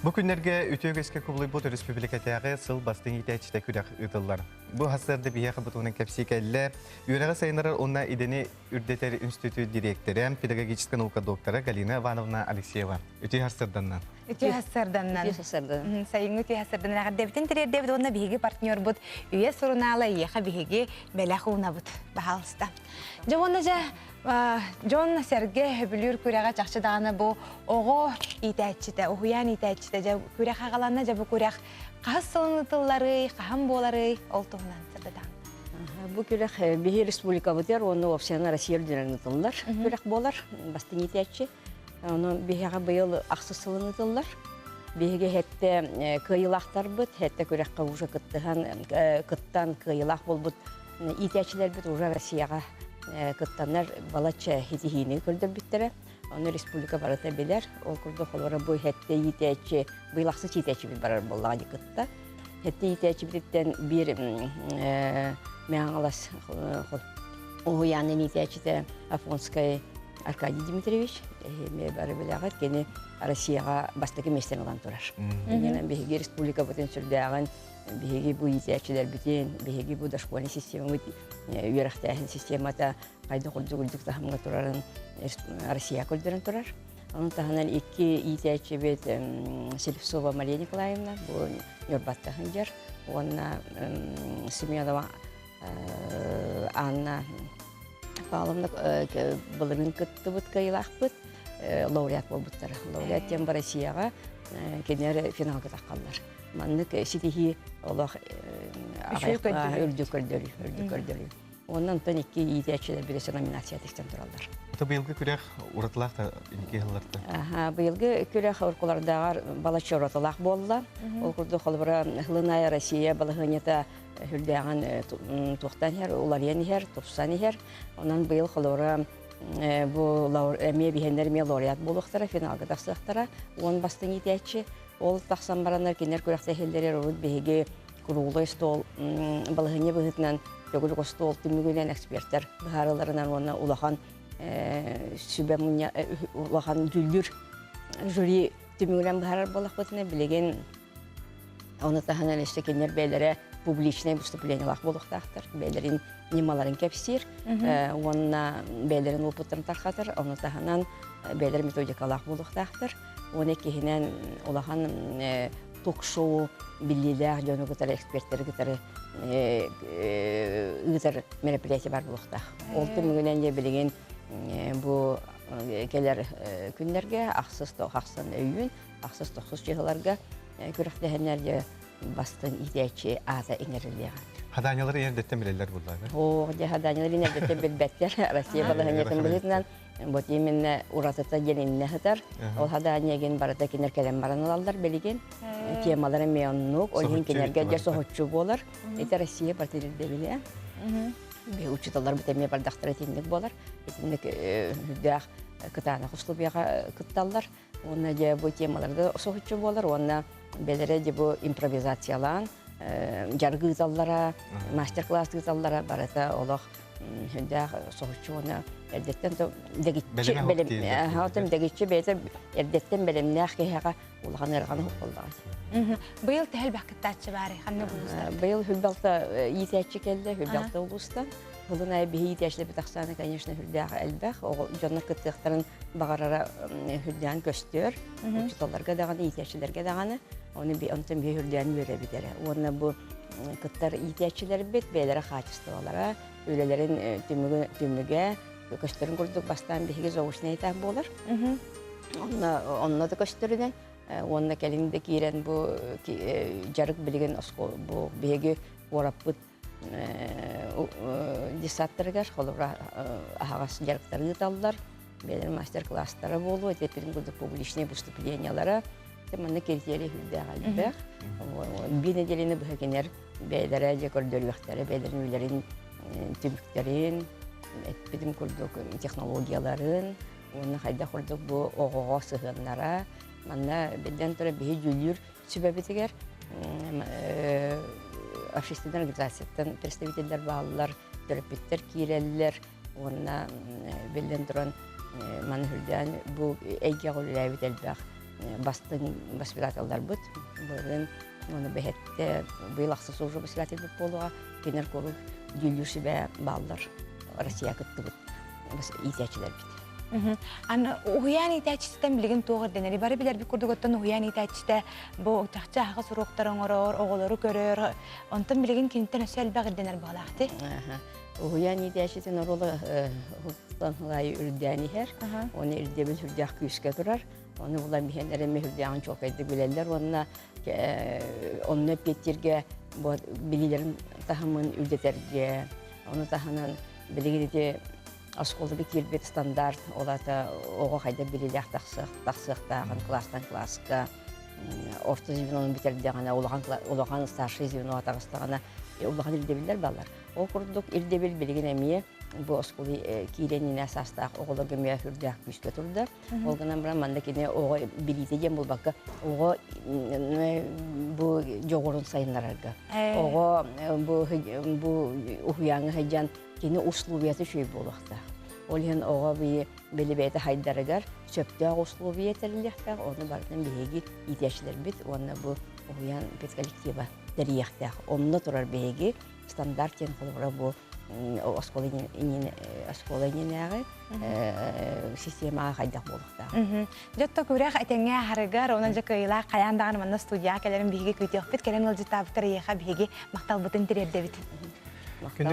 Бу күннэргэ үтүө үгэскэ кубулуйбут өрөспүүбүлүкэтээҕи сыл бастыҥ иитээччитэ күрэх ыытыллар. Бу сарсыарда биһиэхэ бу туһунан кэпсии кэллэ. Үөрэҕи сайыннарар уонна идэни үрдэтэр институт дириэктэрэ, педагогическай наука доктора Галина Ивановна Алексеева. Үтүө сарсыарданнан. Үтүө сарсыарданнан. Үтүө сарсыарданнан. Сайыҥҥы үтүө сарсыарданнан эҕэрдэбитин тириэрдэбит уонна биһиги партнербут Үйэ сурунаала эйиэхэ биһиги бэлэх уунабыт. Баһаалыста. Дьэ уонна дьэ Дьон сэргэ сөбүлүүр күрэҕэ чахчы даҕаны бу оҕо иитээччитэ, уһуйаан иитээччитэ дьэ күрэх аҕаланна, дьэ бу күрэх хаһыс сылын ытылларый, хаһан буоларый, ол туһунан сырдатаҕын. Бу күрэх биһи республикабытыгар уонна уопсайынан Россия үрдүнэн ыытыллар күрэх буолар, бастыҥ иитээччи. Онон биһиэхэ быйыл ахсыс сылын ыытыллар. Биһиги хэттэ кыайыылаахтарбыт, хэттэ күрэххэ уже кыттыһан, кыттан кыайыылаах буолбут Иитээччилэрбит уже Россияҕа кыттаннар балачча ситиһиини көрдөрбүттэрэ. Ону республика барыта билэр. Ол курдук холобура бу хэттэ иитээччи, быйылахсы иитээччибит барар буоллаҕа дии кытта. Хэттэ иитээччибититтэн биир Мэҥэ уһуйаанын иитээччитэ Афонскай Аркадий Дмитриевич, эмиэ бары билэҕит, кини Россияҕа бастакы миэстэни ылан турар. Иннинэн биһиги республикабытын сүрдээҕин Биһиги бу иитээччилэрбитин, биһиги бу дошкольнай системабыт үөрэхтээһин системата хайдах үрдүк үрдүк таһымҥа турарын Россия көрдөрөн турар. Ону таһынан икки иитээччибит Селивцова Мария Николаевна, бу Ньурбатта сылдьар, уонна Семенова Анна Павловна былырыын кыттыбыт кыайыылаахпыт, лауреат буолбуттара. Лауреат диэн Россияҕа кинилэр финалга таххаллар. Маннык ситиһии олох үрдүк көрдөрүү, үрдүк көрдөрүү. Онон онтон икки иитээччилэр билесе номинация тиксэн тураллар. Это быйылгы күрэх уратылаах да инники сылларда? Быйылгы күрэх уруккулардааҕар балачча уратылаах буолла. Ол курдук холобура Хлыная Россия балаһыанньата үрдээҕин туохтан иһэр, уларыйан иһэр, тупсан иһэр. Онон быйыл холобура бу эмиэ биһэннэр эмиэ лауреат буолуохтара, финалга тахсыахтара. Уон бастыҥ иитээччи. Ол тахсан бараннар кинилэр күрэхтэһэллэригэр урут биһиги круглый стол балаһыанньа быһыытынан төгүрүк остуол түмүгүнэн экспертэр быһаарыыларынан уонна улахан сүбэ мунньа улахан дьүүллүүр жюри түмүгүнэн быһаарар буоллахпытына билигин ону таһынан өссө кинилэр бэйэлэрэ публичнай выступлениелаах буолуохтаахтар бэйэлэрин ньымаларын кэпсиир уонна бэйэлэрин опыттарын тархатар ону таһынан бэйэлэрин методикалаах буолуохтаахтар Уон иккиһинэн улахан ток-шоу биллиилээх дьону кытары, экспертэри кытары ыытар мероприятие бар буолуохтаах. Ол түмүгүнэн дьэ билигин бу кэлэр күннэргэ ахсыс ахсын өйүүн, ахсыс тохсус чыһыларга күрэхтэһэннэр дьэ бастыҥ иитээччи аата иҥэриллиэҕэ. Хадаанньалар эрдэттэн билэллэр буоллаҕа. Оо, дьэ хадаанньалар эрдэттэн билбэттэр. Россия балаһыанньатын быһыытынан Вот именно уратыта диэн иннэ сытар. Ол хадаанньагин барыта кинилэр кэлэн баран ылаллар билигин. Темалара эмиэ оннук. Ол иһин кинилэргэ дьэ соһуччу буолар. Это Россия барыта ирдэбилэ. Учууталларбыт эмиэ бардахтара итинник буолар. Итинник үрдээх кытаанах условияҕа кытталлар. Уонна дьэ бу темаларга соһуччу буолар уонна бэлэрэ дьэ бу импровизациялаан дьарык ыыталлара, мастер-класс ыыталлара барыта олох сүрдээх соһуччу уонна эрдэттэн дэгиччи бэлэм дэгиччи бэйэтэ эрдэттэн бэлэмнээх киһиэхэ улахан ыарахан буоллаҕа. Быйыл төһө элбэх кыттааччы баарый? Ханна улуустар? Быйыл Хүлбалта иитээччи кэллэ, Хүлбалта улуустан. Булун айы биһи иитээччилэрбит ахсаана, конечно, сүрдээх элбэх. Оҕо дьоннор кыттыахтарын баҕарара сүрдээн көстөр. Учууталларга даҕаны, иитээччилэргэ даҕаны. Оны онтон биһи сүрдээн үөрэбит эрэ. Уонна бу кыттар иитээччилэрбит бэйэлэрэ хаачыстыбалара, үлэлэрин түмүгэ көстөрүн курдук бастаан биһиги заочнай этап буолар. Онно онно да көстөрүнэн уонна кэлин да киирэн бу дьарык билигин бу биһиги куораппыт детсадтарыгар холобура аһаҕас дьарыктары ыыталлар бэйэлэрин мастер-класстара буолуо этиппитин курдук публичные выступлениялара манна критерий үрдээх элбэх биир нэдиэлэни быһа кинилэр бэйэлэрэ дьэ көрдөрүөхтэрэ бэйэлэрин үлэлэрин түмүктэрин эппитим курдук технологияларын уонна хайдах курдук бу оҕоҕо сыһыаннара манна биллэн турар биһи дьүүллүүр сүбэбитигэр общественной организацияттан представителлэр бааллар, төрөппүттэр киирэллэр уонна биллэн туран маны үрдээн бу эйгэҕэ үлэлээбит элбэх. Бастыҥ воспитателларбыт былырыын уонна бэһэттэ быйыл ахсыс уже воспитателбит буолуоҕа кинилэр куруук дьүүллүүр сүбэ бааллар Россия кыттыбыт иитээччилэрбит. Аны уһуйаан иитээччититтэн билигин туох ирдэнэрий? Бары билэрбит курдук оттон уһуйаан иитээччитэ бу чахчы аһаҕас уруоктары оҥорор, оҕолору көрөр. Онтон билигин киниттэн өссө элбэх ирдэнэр баҕалаах дии. Уһуйаан иитээччитин оруола уһуктан аайы үрдээн иһэр. Оны ирдэбил сүрдээх күүскэ турар. Ону булан биһэн эрэ мүһүрдээҕин чуолкайдык билэллэр уонна онно эппиэттииргэ билиилэрин таһымын үрдэтэргэ, ону таһынан билигин ити оскуолага киирбит стандарт, ол аата оҕо хайдах билиилээх тахсыахтааҕын кылаастан кылааска орто звенону бүтэрдэҕинэ, улахан улахан старший звено таҕыстаҕына улахан ирдэбиллэр бааллар. Ол курдук ирдэбил билигин эмиэ бу оскуола киирэн инэ саастаах оҕолорго эмиэ сүрдээх күүскэ турда. Ол гынан баран манна кини оҕо билиитэ диэн буолбакка, оҕо бу дьоҕурун сайыннарарга. Оҕо бу бу уһуйааҥҥа сылдьан кини условията үчүгэй буолуохтаах. Ол иһин оҕо били бэйэтэ хайдарыгар сөптөөх условия тэриллиэхтээх, ону барытын биһиги иитээччилэрбит уонна бу уһуйаан педколлектива тэрийиэхтээх. Онно турар биһиги стандарт диэн холобура бу оскуола оскуола иннинээҕи системаҕа хайдах буолуохтаах. Дьотто күрэх этэҥҥэ аһарыгар, онон дьэ кыайыылаах хайаан даҕаны манна студияҕа кэлэрин биһиги күүтүөхпүт, кэлэн ыалдьыттаабыттар эйиэхэ биһиги махталбытын тириэрдэбит.